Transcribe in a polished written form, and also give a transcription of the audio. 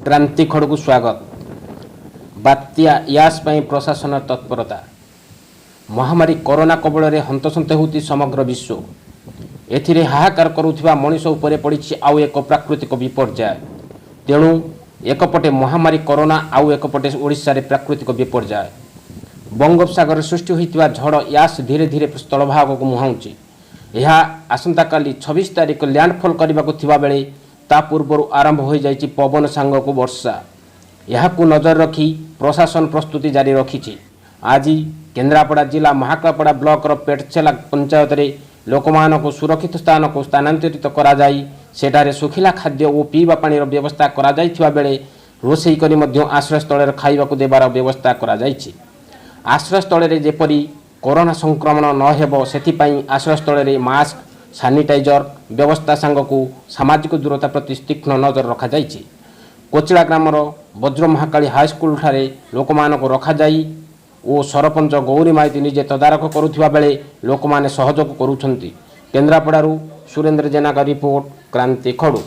କ୍ରାନ୍ତି ଖଡ଼କୁ ସ୍ୱାଗତ। ବାତ୍ୟା ୟାସ୍ ପାଇଁ ପ୍ରଶାସନ ତତ୍ପରତା। ମହାମାରୀ କରୋନା କବଳରେ ହନ୍ତସନ୍ତ ହେଉଛି ସମଗ୍ର ବିଶ୍ୱ। ଏଥିରେ ହାହାକାର କରୁଥିବା ମଣିଷ ଉପରେ ପଡ଼ିଛି ଆଉ ଏକ ପ୍ରାକୃତିକ ବିପର୍ଯ୍ୟୟ। ତେଣୁ ଏକପଟେ ମହାମାରୀ କରୋନା, ଆଉ ଏକପଟେ ଓଡ଼ିଶାରେ ପ୍ରାକୃତିକ ବିପର୍ଯ୍ୟୟ। ବଙ୍ଗୋପସାଗରରେ ସୃଷ୍ଟି ହୋଇଥିବା ଝଡ଼ ୟାସ୍ ଧୀରେ ଧୀରେ ସ୍ଥଳଭାଗକୁ ମୁହାଁଉଛି। ଏହା ଆସନ୍ତାକାଲି 26 ତାରିଖ ଲ୍ୟାଣ୍ଡଫଲ୍ କରିବାକୁ ଥିବାବେଳେ ତା ପୂର୍ବରୁ ଆରମ୍ଭ ହୋଇଯାଇଛି ପବନ ସାଙ୍ଗକୁ ବର୍ଷା। ଏହାକୁ ନଜର ରଖି ପ୍ରଶାସନ ପ୍ରସ୍ତୁତି ଜାରି ରଖିଛି। ଆଜି କେନ୍ଦ୍ରାପଡ଼ା ଜିଲ୍ଲା ମହାକାଳପଡ଼ା ବ୍ଲକର ପେଟଛେଲା ପଞ୍ଚାୟତରେ ଲୋକମାନଙ୍କୁ ସୁରକ୍ଷିତ ସ୍ଥାନକୁ ସ୍ଥାନାନ୍ତରିତ କରାଯାଇ ସେଠାରେ ଶୁଖିଲା ଖାଦ୍ୟ ଓ ପିଇବା ପାଣିର ବ୍ୟବସ୍ଥା କରାଯାଇଥିବା ବେଳେ ରୋଷେଇ କରି ମଧ୍ୟ ଆଶ୍ରୟସ୍ଥଳରେ ଖାଇବାକୁ ଦେବାର ବ୍ୟବସ୍ଥା କରାଯାଇଛି। ଆଶ୍ରୟସ୍ଥଳରେ ଯେପରି କରୋନା ସଂକ୍ରମଣ ନ ହେବ, ସେଥିପାଇଁ ଆଶ୍ରୟସ୍ଥଳରେ ମାସ୍କ, ସାନିଟାଇଜର ବ୍ୟବସ୍ଥା ସାଙ୍ଗକୁ ସାମାଜିକ ଦୂରତା ପ୍ରତି ତୀକ୍ଷ୍ଣ ନଜର ରଖାଯାଇଛି। କୋଚିଳା ଗ୍ରାମର ବଜ୍ର ମହାକାଳୀ ହାଇସ୍କୁଲଠାରେ ଲୋକମାନଙ୍କୁ ରଖାଯାଇ ଓ ସରପଞ୍ଚ ଗୌରୀ ମାଇତି ନିଜେ ତଦାରଖ କରୁଥିବା ବେଳେ ଲୋକମାନେ ସହଯୋଗ କରୁଛନ୍ତି। କେନ୍ଦ୍ରାପଡ଼ାରୁ ସୁରେନ୍ଦ୍ର ଜେନାଙ୍କ ରିପୋର୍ଟ, କ୍ରାନ୍ତି ଖଡ଼ୁ।